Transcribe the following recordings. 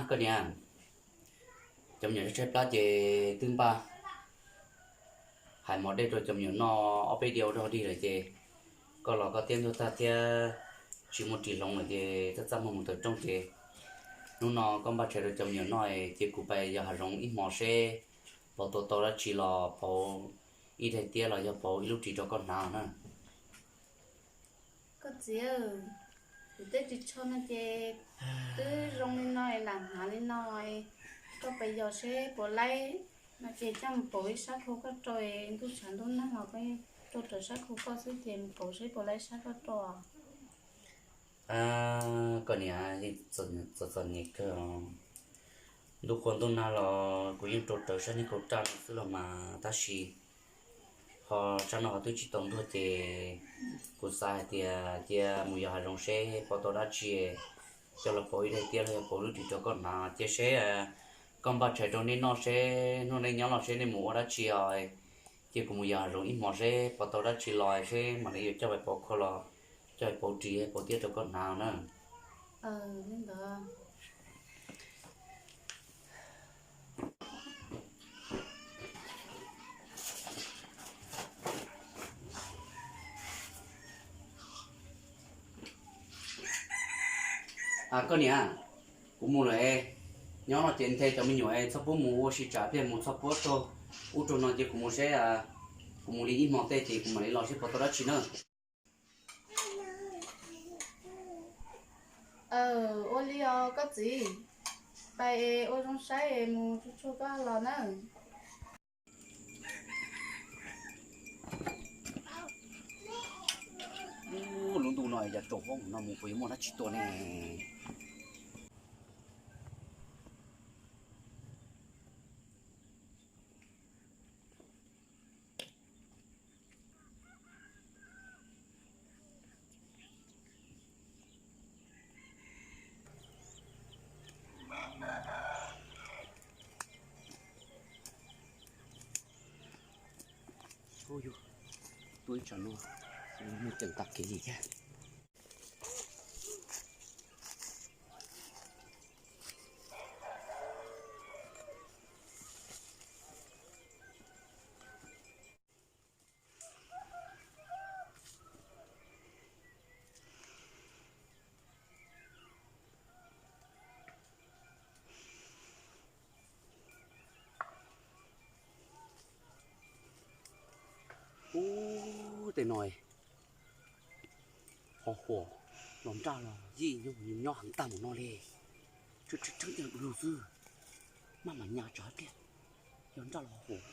Koj niam, cov me nyuam tshaib plab ces twb npaj hais mov dej rau cov me nyuam noj ob peb diav ua dog dig lawm ces koj los koj tiab ntuj tag thiab tsis muaj ris hloov lawm ces txaj txaj muag mus tawm rooj ces hnub no koj npaj tshais rau cov me nyuam noj ces kuv pais yos hav zoov ib hmos seb puas tua tau dab tsi los pauv ib daim tiab los yog pauv ib lub ris rau koj hnav na. Koj txiv, kuv tej ris tsho no ces twb zoo li no lam hnav li no, koj pais yos seb puas laib no ces coj mus pauv ib sab khau koj rau, ntuj tshav ntuj nag los koj rau rawv sab khau koj xwb ces mus pauv seb puas laib sab koj rau. Koj niam, yeej txom txom nyem kawg. Ntuj qhua ntuj nag los kuv yeej rau rawv sab niag khau raj no xwb los mas tab sis ho tsam no ho twb tsis tau ntuj ces kuv xav hais tias cia mus yos hav zoov seb puas tau dab tsi coj los pauv ib daim tiab los yog pauv lub ris rau koj hnav ces seb koj npaj tshais rau nej noj seb hnub nej nyob los seb nej mus ua dab tsi os. Ces kuv mus yos hav zoov ib hmos seb puas tau dab tsi los seb mam li yuav coj pais pauv khau los coj pais pauv ris pauv tiab rau koj hnav na. Koj niam, kuv mus lawm, nyob no ces nthe cov me nyuam txhob pub mus ua si tsam pliag mus txhob pub raug ub raug no ces kuv mus seb, kuv mus li ib hmo tej ces kuv mam li los seb puas tau dab tsi na. Ua li os koj txiv, pais es ua zoo saib es mus tsuag tsuag koj los na. Ub, lub ntuj no yog tsaus ntuj no mus puas yuav muaj dab tsi tua ne? Ub, yus tuaj ib tsam no mus ceem tag kev li thiab. Ub, tej no ho huam los nraj los yij nyob heev tag mus no li. Tseeb tseeb tiag lug xwb, maj mam nyas tsam pliag yog nraj los huam.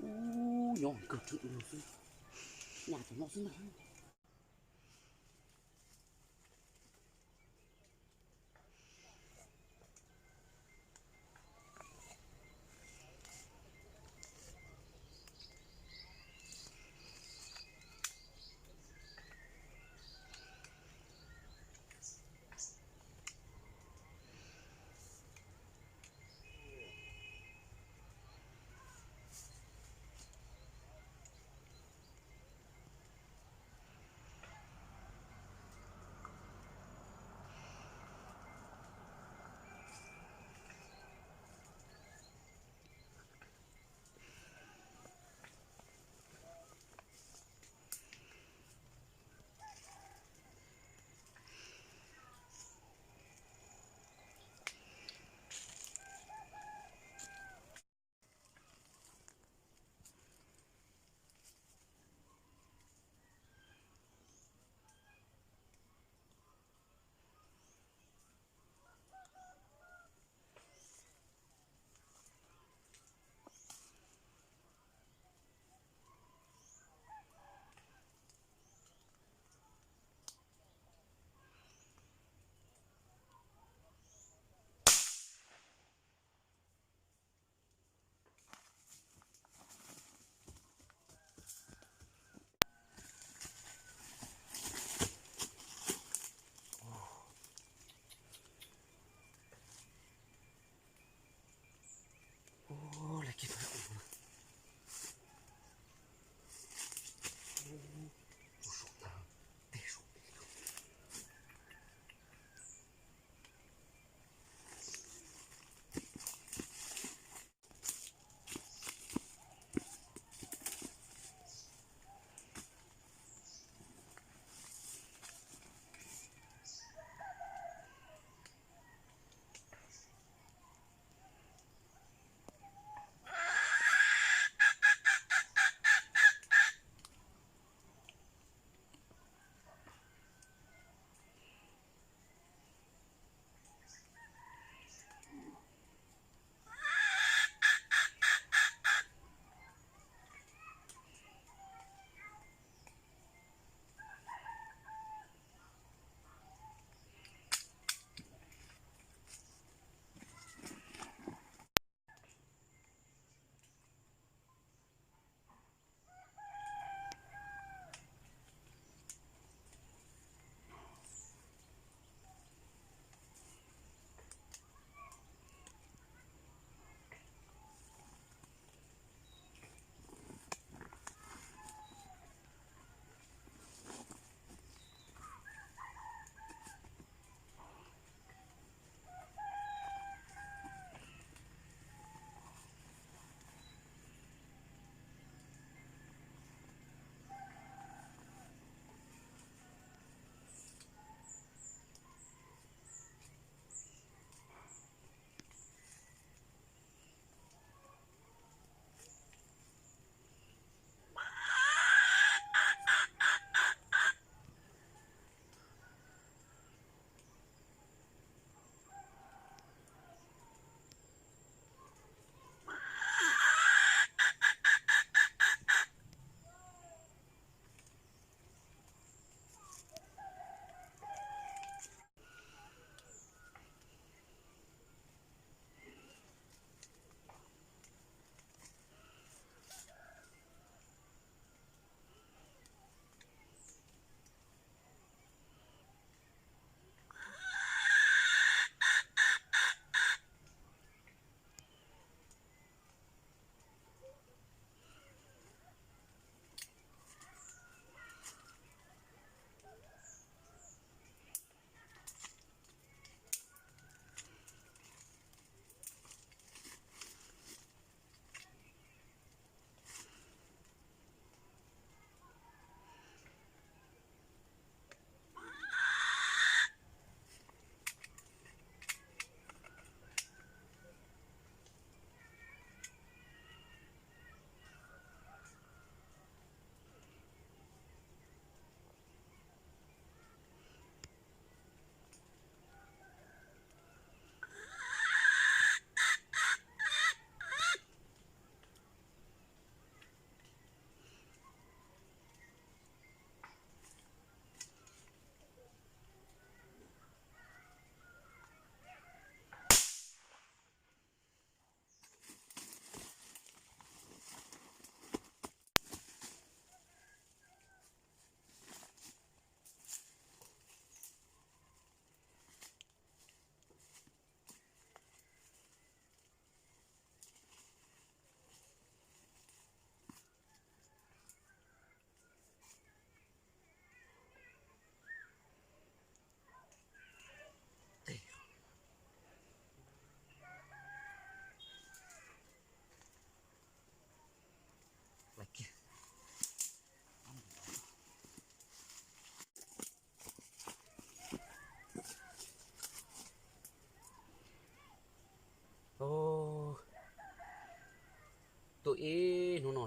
Ub, nyob kawg tseeb lug xwb, nyas tam no xwb na.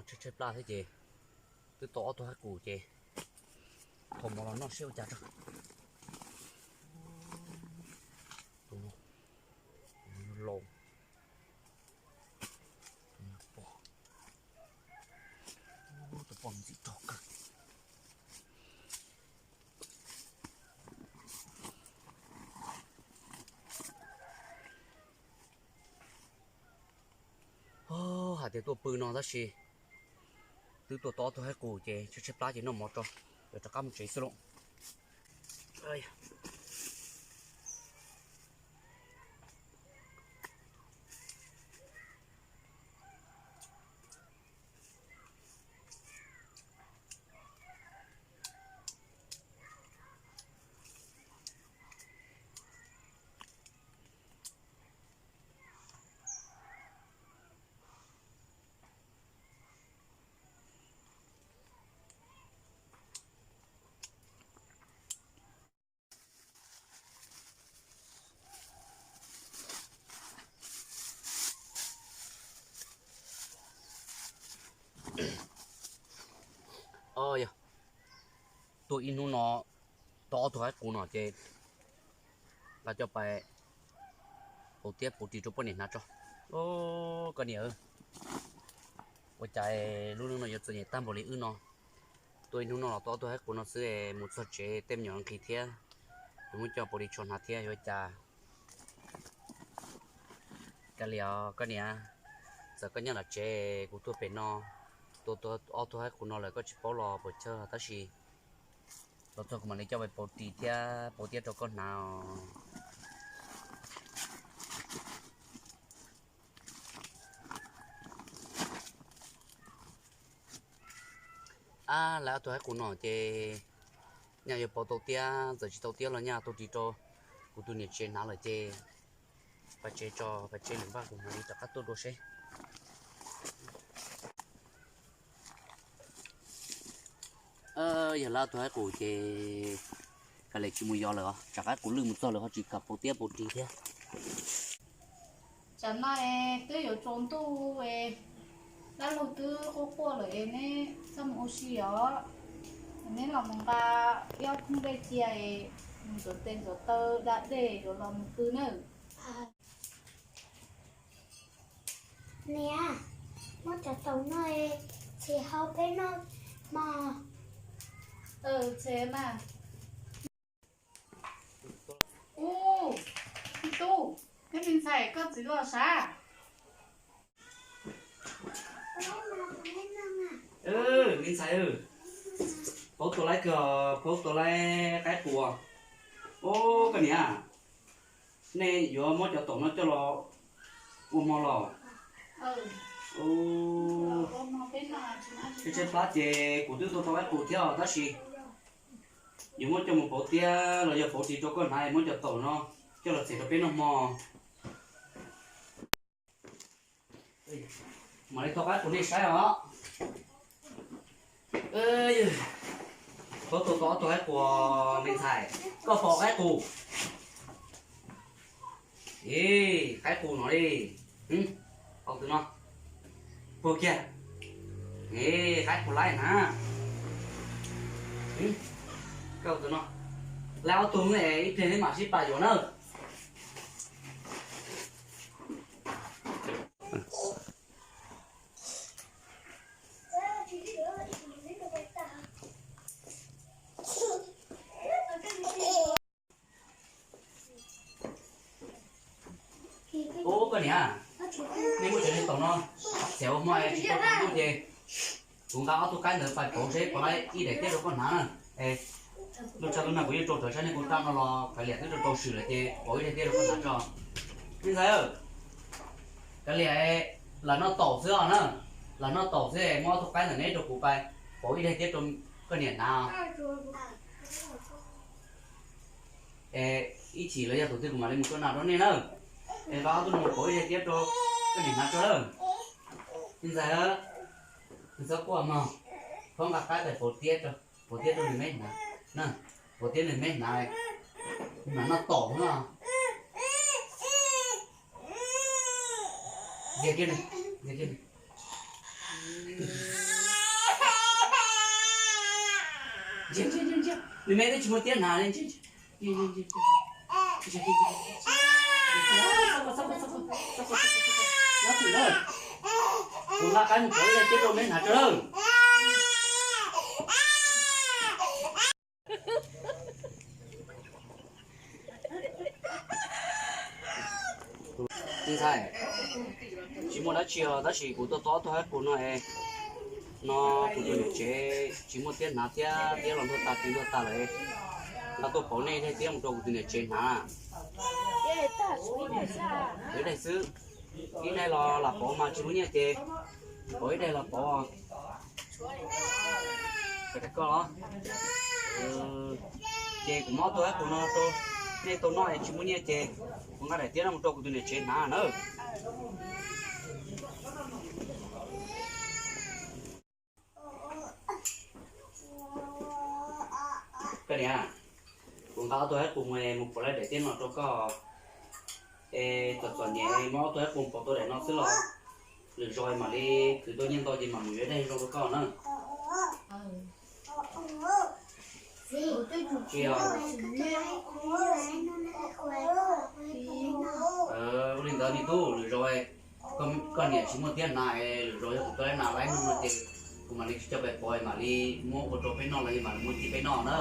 Tshaib tshaib plab thiab ces twb tau ob tug haib qus ces thauj mov los noj seb ua cas tso. Tus no laus, tus pom ntxim rog kawg. Hais tias tuaj pw no tab sis twb tuaj tau ob tug haib qus ces tshaib tshaib plab ces noj mov tso, yuav rov qab mus tsev xwb lauj. Yog tuaj ib hnub no tau ob tug haib qus no ces nqa coj pais pauv tiab pauv ris rau poj niam hnav tso. Koj niam, ua cas lub neej no yuav txom nyem tag npaum li wb no? Tuaj ib hnub no los tau ob tug haib qus no xwb, mus txog tsev tej me nyuam nqhis thiab, yuav muab coj pauv ris tsho hnav thiab yuav ua cas? Kav liam os koj niam, txawm koj nyob lawm tsev kuv tuaj pem no, tuaj tau ob tug haib qus no lawm koj tsis paub los puas chawj, tab sis los txog kuv mam li coj pais pauv ris thiab pauv tiab rau koj hnav os. Ab, lawv ob tug haib qus no ces nyaj yuav pauv tau tiab, txawm tsis tau tiab los nyaj tau ris rau kuv tus niam tsev hnav lawm ces pais tsev tso, pais tsev lwm npaj kuv mam li rov qab tuaj dua seb. Yog lawv ob tug haib qus ces kav liam tsis mus yos lawm os, tsam qaib qus lwj mus txog lawm ho tsis kam pauv tiab pauv ris thiab. Tsam no es twb yuav tsaus ntuj, dab laug twb quaj quaj lawm es neb txhob mus ua si os. Neb los mus nqa ib ob thooj dej cia es mus ntxuav tes ntxuav taw da dej yuav los mus pw nawb. Niam, muab cov taum no txiav hau peb noj mog. Txiav mas. Ub, tub, thiab me ntxhais koj txiv los sav? Me ntxhais, paub tua laib kawg, paub tua laib qaib qus. Ub, koj niam, nej yuav muab cov taum no coj los ua hmo los? Tshaib tshaib plab ces kuv twb tua tau qaib qus thiab os, tab sis yuav muab coj mus pauv tiab los yog pauv ris rau koj hnav, muab cov taum no coj los txiav rau peb noj hmo. Mam li thaij qaib qus nej saib os. Paub tua tau ob tug qaib qus, me ntxhais, koj pom qaib qus? Ib, qaib qus no li. Tus no puag kiag. Ib, qaib qus laib na. Koj tus no, laib ob tug es ib pliag neb mam sib pab yuav na. Ub, koj niam, nej muab cov taum no txiav ua hmo es tsis tau tau ntuj ces kuv nqa ob tug qaib ntawd pais pauv seb puas laib ib daim tiab rau koj hnav na. Es lub tshav lub nag kuv yeej rau rawv sab nej kuv raj no los kav liam twb rau rau swm lawm ces pauv ib daim tiab rau koj hnav tso. Me ntxhais, kav liam, lam noj taum xwb os na, lam noj taum xwb es muab ob tug qaib ntawm neb rau kuv pais pauv ib daim tiab rau koj niam hnav. Es ib chim los yog tus twg kuv mam li mus tua nas rau nej na. Es nqa ob tug no mus pauv ib daim tiab rau koj niam hnav tso lawm. Me ntxhais, nws txhob quaj mog, phob nqa qaib pais pauv tiab, pauv tiab rau nws me hnav na, pauv tiab nws me hnav, nws mam noj taum no. Ntxias kiag nws, ntxias kiag nws. Ntsia, ntsia, ntsia, ntsia, nws me twb tsis muaj tiab hnav li, ntsia, ntsia. Nyob twm na, kuv nqa qaib mus pauv ib daim tiab rau neb hnav tso lawm. Ntxhais, tsis muaj dab tsi os, tab sis kuv tuaj txog ob tug haib qus no es, no kuv tus niam tsev tsis muaj tiab hnav thiab, tiab los ntuag tas, tsis ntuag tas lawm, nqa tuaj pauv nej daim tiab mus rau kuv tus niam tsev hnav. Pauv ib daim xwb, ib daim los lam pauv mas tsis muaj nyiaj ces pauv ib daim los pauv. Koj los, ces kuv muab ob tug haib qus no rau nej tau noj es tsis muaj nyiaj ces kuv nqa daim tiab no mus rau kuv tus niam tsev hnav nawb. Koj niam, kuv nqa ob tug haib qus mus, mus pauv lawv daim tiab no rau koj. Es txom txom nyem muab ob tug haib qus pauv tau daim no xwb los lwm zaus mam li khwv tau nyiaj ntau ces mam mus yuav daim zoo rau koj na. Tsis yog, ua li ntawd me tub, lwm zaus koj niam tsis muaj tiab hnav es lwm zaus yog kuv tau laib nas laib noog no ces kuv mam li tsis coj pais pauv, mam li muab ua rau peb noj los yog mam li muab ci peb noj na.